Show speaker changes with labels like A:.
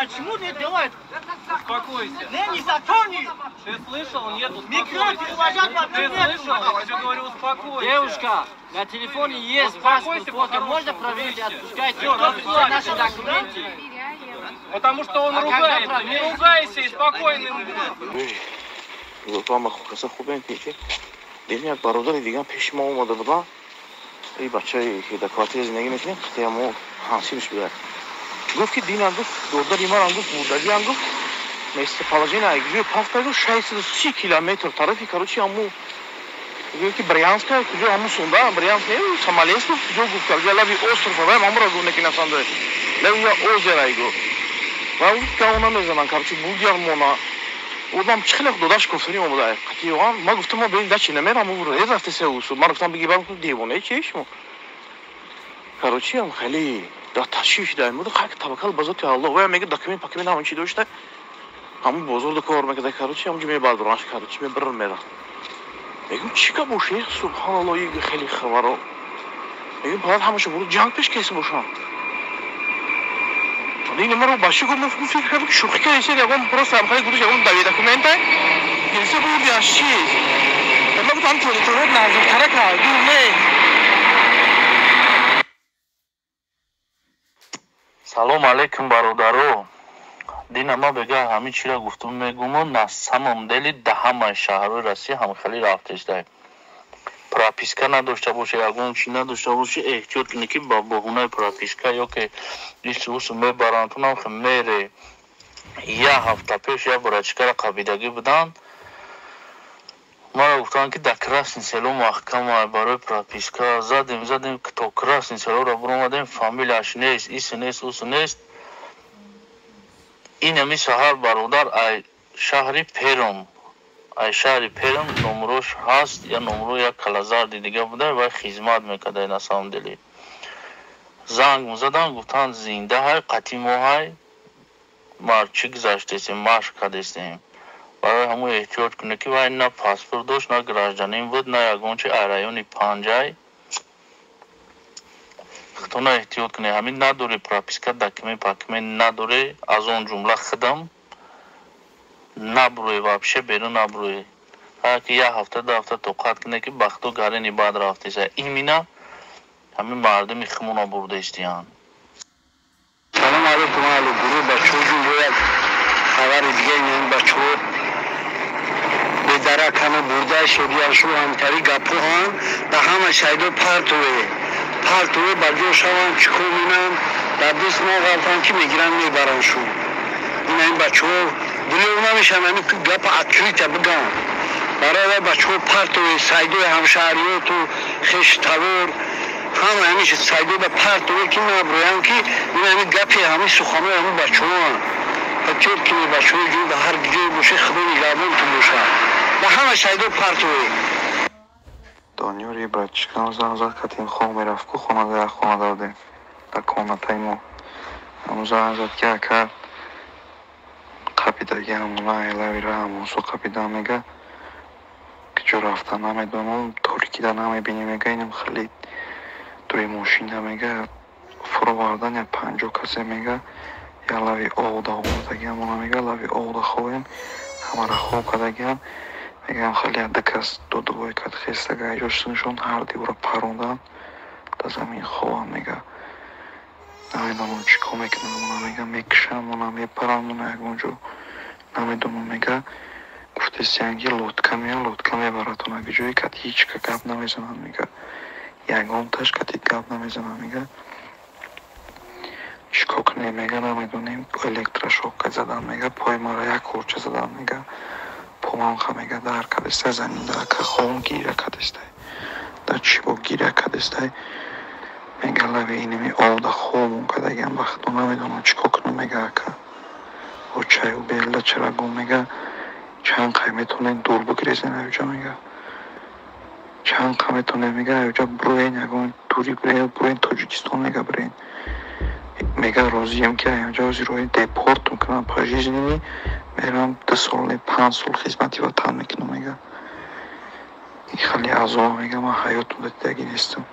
A: Почему не делают?
B: Успокойся.
A: Не, незаконный.
B: Ты слышал? Нет, успокойся.
A: Микро перевожать вообще
B: Ты
A: нет.
B: слышал? Я тебе говорю, успокойся.
C: Девушка, на телефоне есть паспорт, фото, можно проверить, отпускайте.
B: Всё,
C: Все наши документы.
B: Потому что он
C: А когда
B: ругается. Не
C: проверить?
B: Ругайся и спокойным будь.
D: Хубем печи. Дин як бародари дигар пеши мо омада будан. И бачае ки дар квартира зиндагӣ мекунем, мо ҳамсинаш буд. Гуфт ки динам, гуфт, додари манам, гуфт, бурдагиам, гуфт, местоположение ҷои пафта, гуфт, 630 километр тарафи, короче, ҳаму гуфт ки Брянска, куҷо ҳаму сунда, Брянск не, Смоленск, гуфт, куҷо, гуфт, короче, лаби остров ва ҳамуро гуфт, неки насанда. Лаби я озеро гуфт. Ва гуфт ки она мезанан, короче, бурдиян мона. Одам чӣ хеле додаш гуфтани омада. Қатиёган ма гуфтам, ма бин дачи намерам, ӯ рафта се усу. Ман гуфтам, биги, бам девона чи шумо. Короче, ам хеле да ташвиш дай муд хак таваккал ба зоти Аллоҳ. Ва мега документ пакумент ҳамон чи дошта. Ҳамон бозор кор мекарда, короче, ҳамон ҷо мебардоранш, короче, мебарам мера. Мегум, чӣ гап боше? Субҳаналлоҳ, и хеле хабаро. Мегум, бояд ҳамаша буру ҷанг пеш кеси бошам. Ин маро бача гуфт, ман фикр кардам, ки шӯхӣ кардааст, ягон просто ҳам хеле гудаш ягон дави документа гирифта бурди аз чиз. Ман гуфтам, туалет наздиктара кард, дур не.
E: Салом алейкум, бародаро. Дина ма бега ҳамин чиро гуфтум, мегуму, на самом деле да ҳамаи шаҳрҳои Россия ҳамхелӣ рафтестай. Прописка надошта боше, ягон чи надошта боше, эҳтиёт кунӣ, ки ба баҳонаи прописка ё ки исусу мебаранд, тунам мере. Як ҳафта пеш як братишкара қабидагӣ буданд, маро гуфтанд, ки дар Красный Село маҳкама барои прописка. Задем, задем, то Красный Селоро буромадем, фамилияш нест, иси нест, усу нест. Инами саҳар бародар ай шаҳри Пером, ай шаҳри Перм номрош ҳаст, я номро як калазарди дига буда вай хизмат мекарда. На самом деле занг мезадан, гуфтанд, зинда ҳай, қатъи мо ҳай, мар чӣ гузаштесем, машқ кардестем. Барои ҳамун эҳтиёт кунед, ки вай на паспорт дошт, на гражданин буд, на ягон чи, ай райони Панҷай. Худтона эҳтиёт кунед. Ҳамин надорӣ прописка, документ пакумент надорӣ, аз он ҷумла худам, набурӯе, вообще берун набурӯе. Ки як ҳафта, 2 ҳафта тоқат кунед, ки бахто гарини баъд рафтеса, имина ҳамин мардуми химона бурдаистиянд.
F: Салом алейкум, аҳли гурӯҳ, бачаҳо ҷун, бо як хабари дига. Ин бачаҳо бедарак ҳама бурда шодияшу, ҳамтари гапҳоам ба ҳама шайдо партове, партове ба ҷо шаванд, чӣ кор менам, дар даст моғалтан, ки мегиранд, мебаранд шу. Ина ин бачаҳо дилёв намешаванд, ҳамин гапа открыто бигам. Барои вай бачаҳо партове, сайдои ҳамшаҳриёту хештавор, ҳама ҳамин сайдода партове, ки наброям, ки ин ҳамин гапи, ҳамин суханои ҳамин бачаҳоам. Эҳтиёт кунед, бачаҳои ҷун, ба ҳар ҷое боше, Худо нигаҳбонтон бошад. Ба ҳама сайдо партове.
G: Дониёри братишкам занг зад, катим хоб мерафт ку хонада, як хонада будем дар комнатаи мо. Ҳамун занг зад, ки ака, қапидаги ҳамуна лавира ҳамонсо қапидан, мега, куҷо рафтан намедонам, торикида намебинем, мега, инам хеле дури мошина, мега, фуровардан як 50 касе, мега, як лави оғда овардагиам ҳамона, мега, лави оғда хобем, ҳамаро хоб кардагиам, мегам, хеле ду кас додувой кард, хестага ҷошншон ҳар дивора парондан, дар замин хобам, мега, намедонам чӣ кор мекунам, мона, мега, мекушам мона, мепарам мона ягон ҷо, намедонам, мега, гуфтесиян, ки лодка меян, лодка мебаратон аги ҷое, кати ҳеҷ ка гап намезананд, мега, ягонташ кати гап намезананд, мега, чӣ кор кунем, мега, намедонем, электрошокка задан, мега, пои маро як корча задан, мега, помамха, мега, дар кадестай, замин дар ка хом гиря кадестай, дар чибо гиря кадестай, мега, лави инами овда хобон кардагиам, ба худо намедонам чӣ кор кунам, мега, ака, очаю белла чарагон, мега, чанд қай метавонед дур бигирезен аёҷа, мега, чанд қа метавонед, мега, аёҷа буроен, ягон дури буроен, Тоҷикистон, мега, бирен, мега, розиям, ки аёҷа ҳозир роҳи депортум кунам пожизненный, мерам, 2 сол не, 5 сол хизмати ватан мекунам, мега, ин хеле азоб, мега, ман ҳаётум дидагӣ нестам.